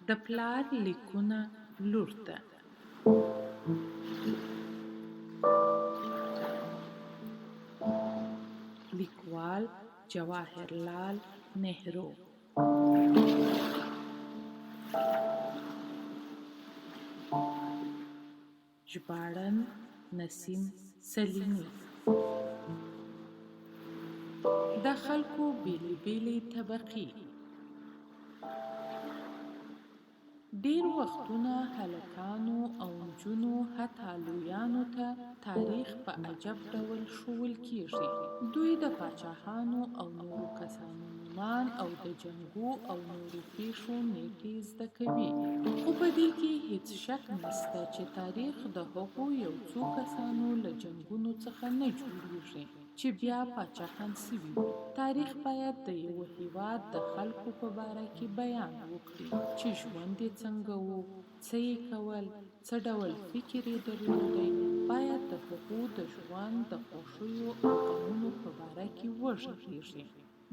د پلار لیکونه لور ته. لیکوال: جواهر لال نهرو. ژباړن: نسیم سلیمي. د خلکو بېلې بېلې طبقې. ډېر وختونه هلکانو او نجونو حتی لویانو ته تاریخ په عجب ډول ښوول کېږي. دوی د پاچاهانو او نورو کسانو نومان او د جنګو او نورو پېښو نېټې زده کوي. خو په دې کې هېڅ شک نسته چې تاریخ د هغو یو څو کسانو له جنګونو څخه نه جوړېږي چې بیا پاچاهان سوي وي. تاریخ باید د یوه هیواد د خلکو په باره کې بیان وکړي چې ژوند یې څنګه وو، څه یې کول، څه ډول فکر یې درلودی، باید د هغو د ژوند د خوښیو او غمونو په باره کې وږغیږي.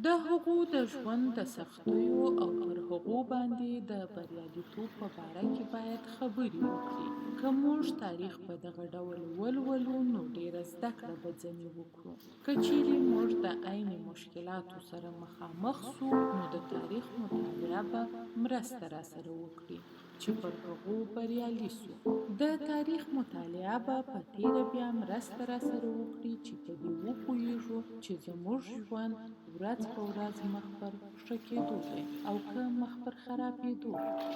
د هغو د ژوند د سختیو او پر هغو باندې د بریالیتوب په باره کې باید خبرې وکړي. که موږ تاریخ په دغه ډول ولولو نو ډېره زده کړه به ځنې وکړو. که چېرې موږ د عین مشکلاتو سره مخامخ سو نو د تاریخ مطالعه به مرسته راسره وکړي چې پر هغو بریالي سو. د تاریخ مطالعه به په تېره بیا مرسته راسره وکړي چې په دې وپوهېږو چې زموږ ژوند ورځ په ورځ مخ پر ښه کېدو دی او که مخ پر خرابېدو،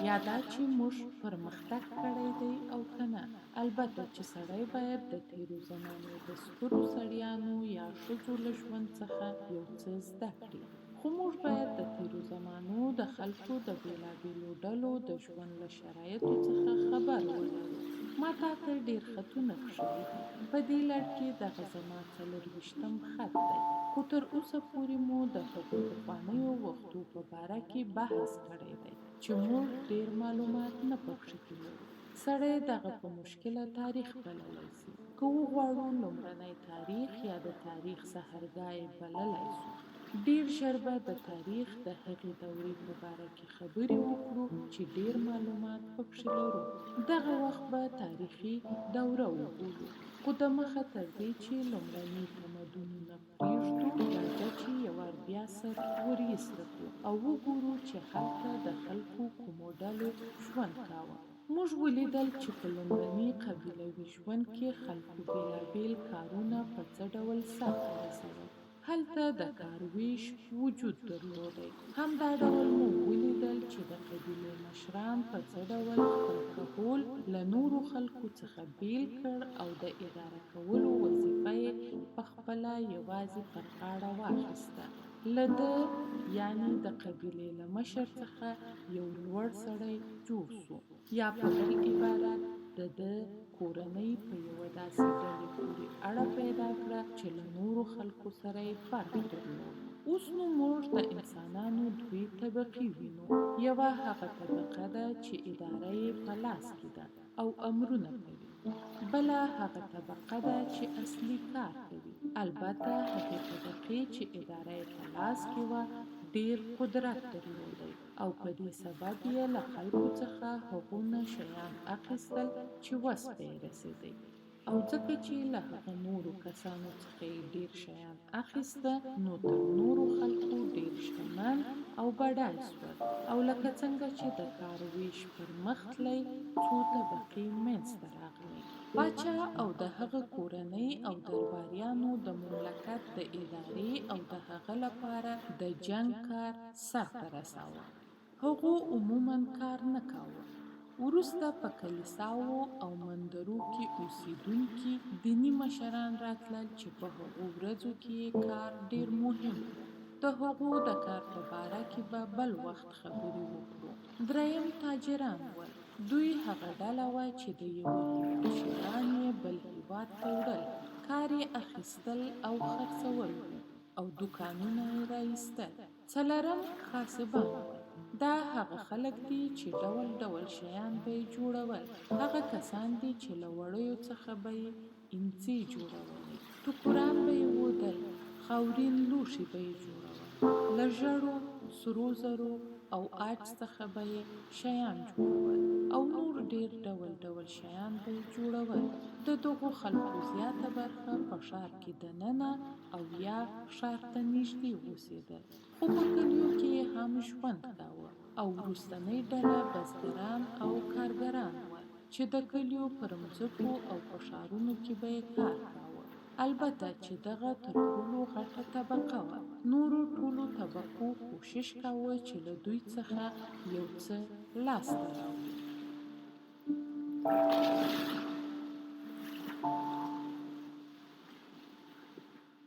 یا دا چې موږ پرمختګ کړی دی او که نه. البته چې سړی باید د تېرو زمانو د سترو سړیانو یا ښځو له ژوند څخه یو څه زده کړي. خو موږ باید د تېرو زمانو د خلکو د بېلابېلو ډلو د ژوند له شرایطو څخه خبر ولرو. ما تاته ډېر خطونه کښلي دي. په دې لړ کې دغه زما څلورویشتم خط دی. خو تر اوسه پورې مو د هغو پخوانیو وختو په باره کې بحث کړی دی چې موږ ډېر معلومات نه پکښې کې لرو. سړی دغه په مشکله تاریخ بللای سي. که وغواړو لومړنی تاریخ یا د تاریخ سحرګاه یې بللای سو. ډېر ژر به د تاریخ د هغې دورې په باره کې خبرې وکړو چې ډېر معلومات پکښې لرو. دغه وخت به تاریخي دوره وبولو. خو دمخه تر دې چې لومړني تمدنونه پرېږدو، راځه چې یو وار بیا سر ور ایسته کړو او وګورو چې هلته د خلکو کومو ډلو ژوند کاوه. موږ ولیدل چې په لومړني قبیلوي ژوند کې خلکو بېلابېل کارونه په څه ډول سرته رسول. هلته د کار وېش وجود درلودی. همدا ډول مو ولیدل چې د قبیلې مشران په څه ډول خپل کهول له نورو خلکو څخه بېل کړ او د اداره کولو وظیفه یې په خپله یوازې پر غاړه واخیسته. له ده یعنې د قبیلې له مشر څخه یو لوړ سړی جوړ سو. یا په بل عبارت د ده کورنۍ په یوه داسې ډلې پورې اړه پیدا کړه چې له نورو خلکو سره یې فرق درلود. اوس نو موږ د انسانانو دوې طبقې وینو. یوه هغه طبقه ده چې اداره یې په لاس کې ده او امرونه کوي. بله هغه طبقه ده چې اصلي کار کوي. البته هغې طبقې چې اداره یې په لاس کې وه ډېر قدرت درلودی او په دې سبب یې له خلکو څخه هغونه شیان اخیستل چې وس به یې رسېدی او ځکه چې له هغه نورو کسانو څخه یې ډېر شیان اخیسته نو تر نورو خلکو ډېر شتمن او بډای سول او لکه څنګه چې د کار وېش پر مخ تلی څو طبقې منځ ته راغلې. پاچا او د هغه کورنۍ او درباریانو د مملکت د ادارې او د هغه لپاره د جنګ کار سرته رساوه. هغو عموماً کار نه کاوه. وروسته په کلیساوو او مندرو کې اوسېدونکي دیني مشران راتلل چې په هغو ورځو کې یې کار ډېر مهم و. د هغو د کار په باره کې به بل وخت خبرې وکړو. درېیم تاجران ول. دوی هغه ډله وه چې د یوه هېواد شیان یې بل هېواد ته وړل، کار یې اخیستل او خرڅول وو او دوکانونه یې راایستل. څلورم کاسبان ول. دا هغه خلک دي چې ډول ډول شیان به یې جوړول. هغه کسان دي چې له وړیو څخه به یې اینځې جوړولې، ټوکران به یې اودل، خاورین لوښي به یې جوړول، له ژړو سرو زرو او عاج څخه به یې شیان جوړول او نور ډېر ډول ډول شیان به یې جوړول. د دغو خلکو زیاته برخه په ښار کې دننه او یا ښار ته نږدې اوسېدل، خو په کلیو کې یې هم ژوند کاوه او وروستنۍ ډله بزګران او کارګران وه چې د کلیو پر مځکو او په ښارونو کې به یې کار کاوه. البته چې دغه تر ټولو غټه طبقه وه. نورو ټولو طبقو کوشش کاوه چې له دوی څخه یو څه لاس ته راوړي.